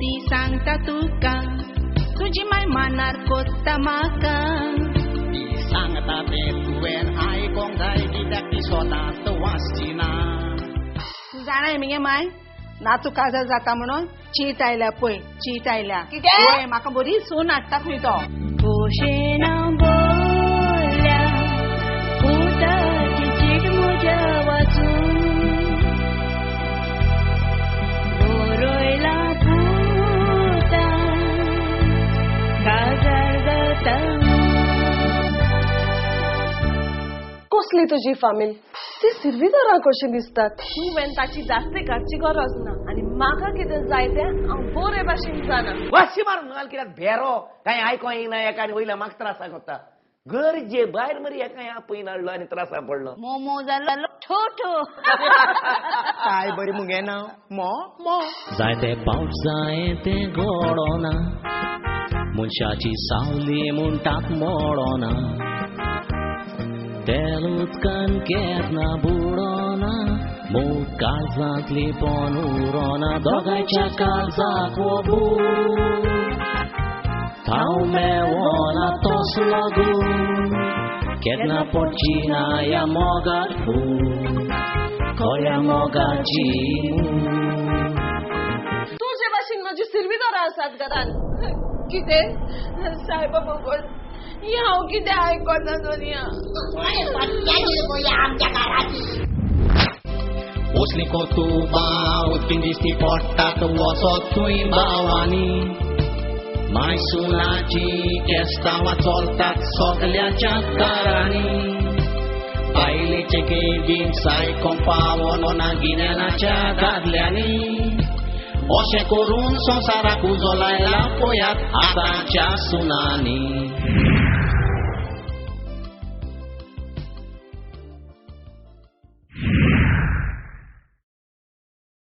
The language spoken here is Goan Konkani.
ती सांगता तुका तुजी माय मानार कोत्ता म्हाका ती सांगता तें तुवें आयकोंक जाय कित्याक ती स्वताच वाचची ना. तूं जाणाय मगे माय नातू काजार जाता म्हणून चीट आयल्या पळय चीट आयल्या. कितें? पळय म्हाका बरी सून हाडटा खंय तो. भोशेना बोल्या पुताची चीट म्हज्या वाचून बरयला पुता काजार जाता. कसली तुजी फामील ती सिर्विदारां कशी दिसतात. तुवें ताची जास्ती काडची गरज ना आनी म्हाका कितें जाय तें हांव बरे भाशेन जाणा. वाशी मारून घाल कित्याक भेरो कांय आयको येना एका आनी वयल्या म्हाका त्रासाक वता. गरजे भायर मरे एका आपयन हाडलो आनी त्रासाक पडलो. मोमो जालो ठो ठो. काय बरी मुगे ना मो मो. जायते पावट जाय तें घडोना मनशाची सावली म्हणटात मोडोना तेल उदकान केन्ना बुडोना मोग काळजांतली पण उरोना दोगांयच्या काळजाक वो बूट थाव मेवना तसलो गूट केन्ना पडची ना ह्या मोगाक फूट खऱ्या मोगाची मूठ. तुजे भाशेन म्हजी सिर्विदारां आसात घरान. कितें सायबा भोगोल ही हांव कितें आयकता दुनिया. आमच्या घराची असली कोतुबां उदकीन दिश्टी पडटात वचत थंय भावांनी मायसुनाची केस्तांवां चलतात सगल्याच्या दारांनी बायलेचे केबीन सायकोंक पावना गिन्यानाच्या दादल्यांनी अशें करून संवसाराक उजो लायला पळयात आतांच्या सुनांनी.